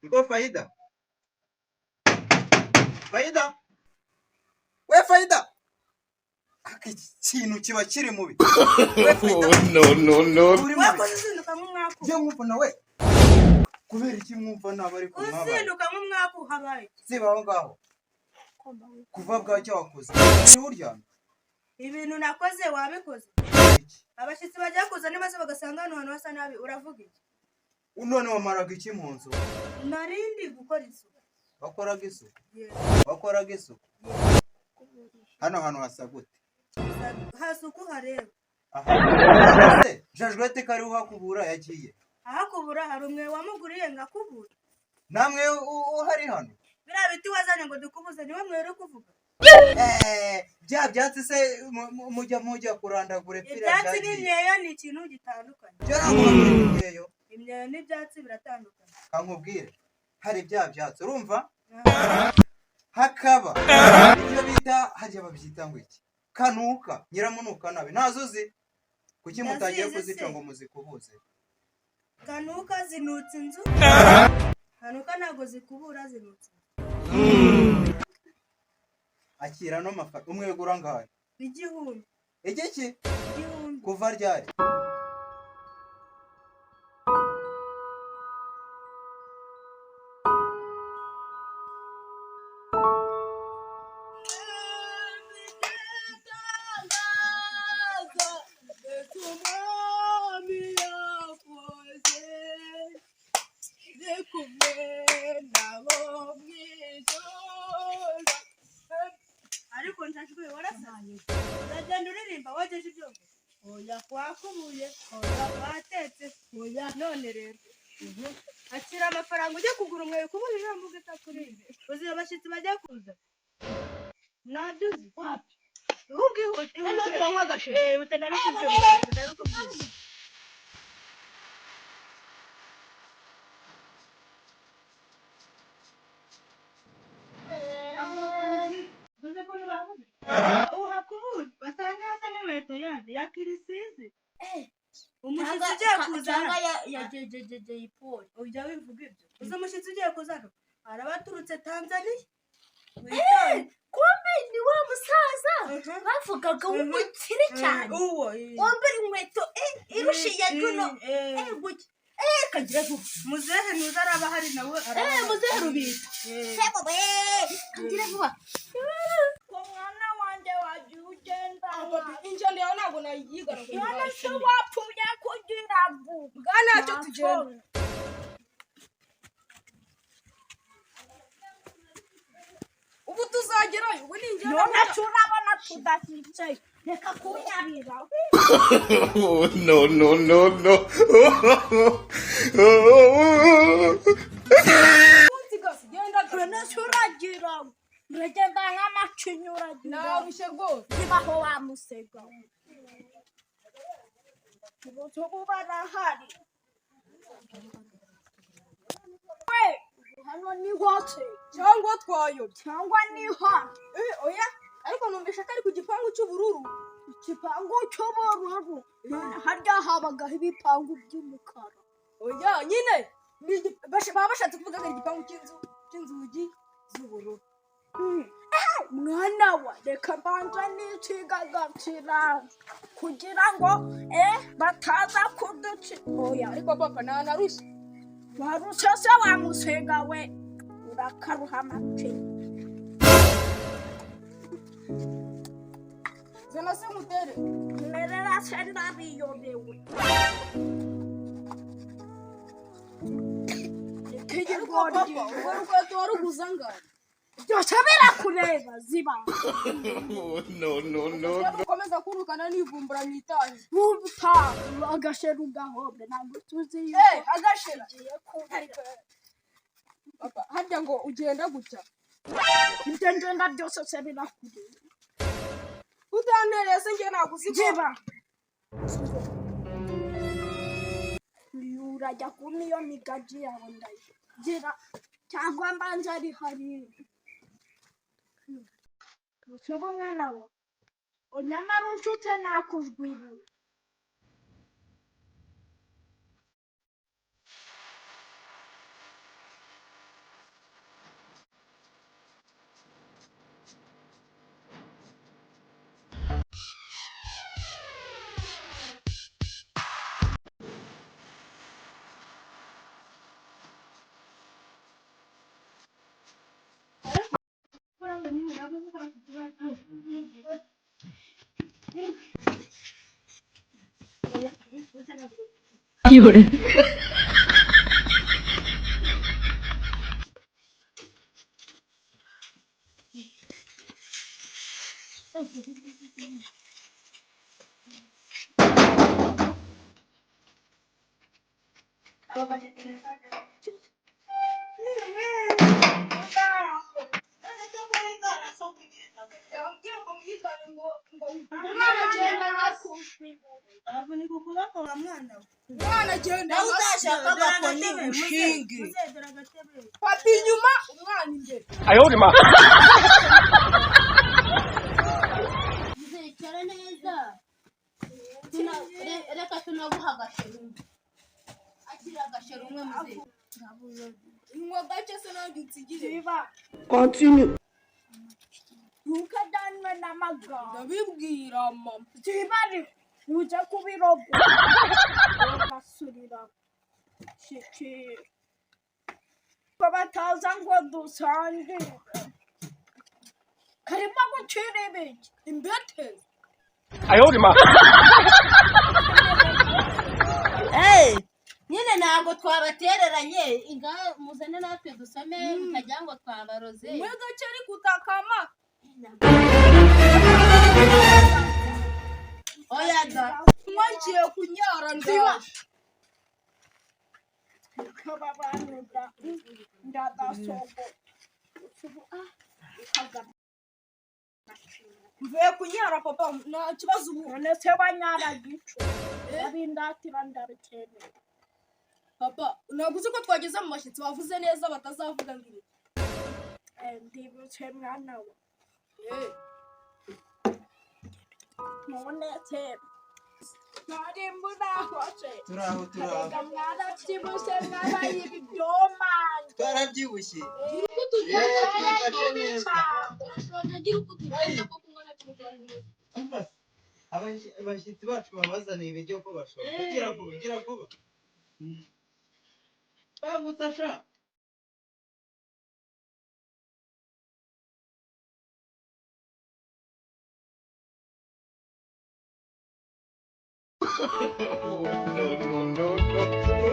Niko Faida. Faida. We Faida. Aka iki kintu kiba kiri mubi. We Faida. No, no, no. Uri mubi. Wakoze uzinduka nk'umwaku. Njye mwumva nawe. Kubera iki mwumva nabi ariko mwabaye? Uzinduka nk'umwaku habaye. Ziba aho ngaho. Kuva bwacya wakoze. Uri uryamye. Ibintu nakoze wabikoze. Iki. Abashyitsi bagiye kuza nibaza bagasanga hano hantu hasa nabi, uravuga iki? None wamaraga iki mu nzu? Narindi gukora isuku. Wakoraga isuku. Yes. Wakoraga isuku. Hano hantu hasa gute? Hasi uko uhareba. Aha. Se, Jajwete kari uhakubura yagiye. Ahakubura hari umwe wamuguriye ngakubura. Namwe uhari hano. Biriya biti wazanye ngo dukubuze niwe mwere kuvuga. Bya byatsi se mujya kurandagura epfira Ibyatsi byagiye. n'imyeyo ni ikintu gitandukanye. Byo ntabwo bakora imyeyo. Imyeyo n'ibyatsi biratandukanye. Kankubwire, hari bya byatsi urumva, hakaba ibyo bita, harya babyita ngo iki, kanuka nyiramunuka nabi, ntazo uzi? Kuki mutagiye Ndazizi kuzica se. ngo muzikubuze? Kanuka zinutse inzu. Kanuka ntabwo zikubura, zinutse inzu. Akira no mafaranga, umwegura ngahe? 1000. Igiki? 1000. Kuva ryari? Ariko njajwe warasaye, uragenda uririmba wogeje ibyombo, oya, wakubuye, oya, watetse, oya. None rero akira amafaranga ujye kugura umweyo kubura ijambo ugatakurinde uzi abashyitsi bajya kuza ntabyo uzi wapi. Ubwihute ihute, utanabikubwiye, utanabikubwiye. Uzi ukuntu bavuze uhakubuye basanga hasa n'inkweto yandi ya kirisizi, umushyitsi ugiye kuza cyangwa hano. ya jejejejeyipoli. Ujya wivuga ibyo uzi, umushyitsi ugiye kuza hano araba aturutse Tanzaniya, witonde. Kumbe ni wa musaza Mhm. bavugaga w'umukire cyane, uwo wambara inkweto irushiye juno gutya, kagira vuba. Muzehe ntuzi araba ahari nawe araba ahari. Muzehe rubita. Sebo we, kagira vuba. Mwana wanjye wagiye ugenda. Injyana yawe ntabwo nayigana. None se wapfuye kugira vuba? Bwa ntacyo, tugenda. Ubu tuzagerayo, ubu ni injyana. None se urabona tudashyitse? Reka kunyarira. No, no, no, no. Munsi genda. None se uragira ngo uragenda nk'amacinya, uragira? Narushye rwose. Zibaho wa musega, ubu barahari we. Hano ni hose. Cyangwa twayobye. Cyangwa ni hano. Oya, ariko numvisha ko ari ku gipangu cy'ubururu. Igipangu cy'ubururu? None harya habagaho ibipangu by'umukara? Oya nyine baba bashatse kuvuga ko ari igipangu cy'inzu cy'inzugi z'ubururu. Mwana wa, reka mbanza nicigagatira kugira ngo bataza kuduci, oya. Ariko papa, nta narushye. Warushe se wa musega we, urakaruha amacinya. Zana se mutere. Merera se, ndabiyobewe. Ariko papa, urwo rukweto waruguze angahe? Byose birakureba, ziba. No, no, no. Ukomeza kurukana nivumbura mwitahe. Buta agashera ugahombe, ntabwo tuzi yuko Agashira. tugiye kubira. Papa, harya ngo ugenda gutya? Ibyo ngenda byose se birakureba? Utantereye se, njye ntabwo uzi ko Ziba. Uyu Urajya kumpa iyo migaji yawe ndayigira, cyangwa mbanza ari hariya. Ubu mwana we, nyamara unshutse nakujwibura. Avunika ukuboko wa mwana we. Umwana agenda Nawe utashaka agakoni Dore ushinge. muzehe, dore agatebe. Papa inyuma, umwana imbere. Muzicara neza. Reka tunaguha agasheri umwe. Akira agasheri umwe muzehe. Inywa gake se nanjye unsigire. Ziba. Ntukadanwe n'amagambo. Ndabibwira mama. Zibari uje kubirogo. Basurira. Shikira. Ko bataza ngo dusangire. Karimo gucira ibiki. Imbetezi. Eh, nyine ntabwo twabatereranye, inga muzane natwe dusome mutagira ngo twabaroze. Inywa gake ariko utakama. Oya da. Mwagiye kunyara ndaje. Kababanura. Ndadasogo. Mvuye kunyara papa, nta kibazo ubu. None se wanyara gicu. Abindatira ndabikeneye. Papa, ntabwo uzi ko twageze mu bashyitsi bavuze neza batazavuga ngo ibi. Ndibutse mwana we. Eh, None se mwari murahose. Turaho, turaho. Erega mwarabyibushye mwabaye ibibyomange. Twarabyibushye. Twifashe neza. Umva, abashyitsi bacu babazaniye ibiryo ko bashobora. Gira vuba, gira vuba. Bangutse sha. No, no, no, no.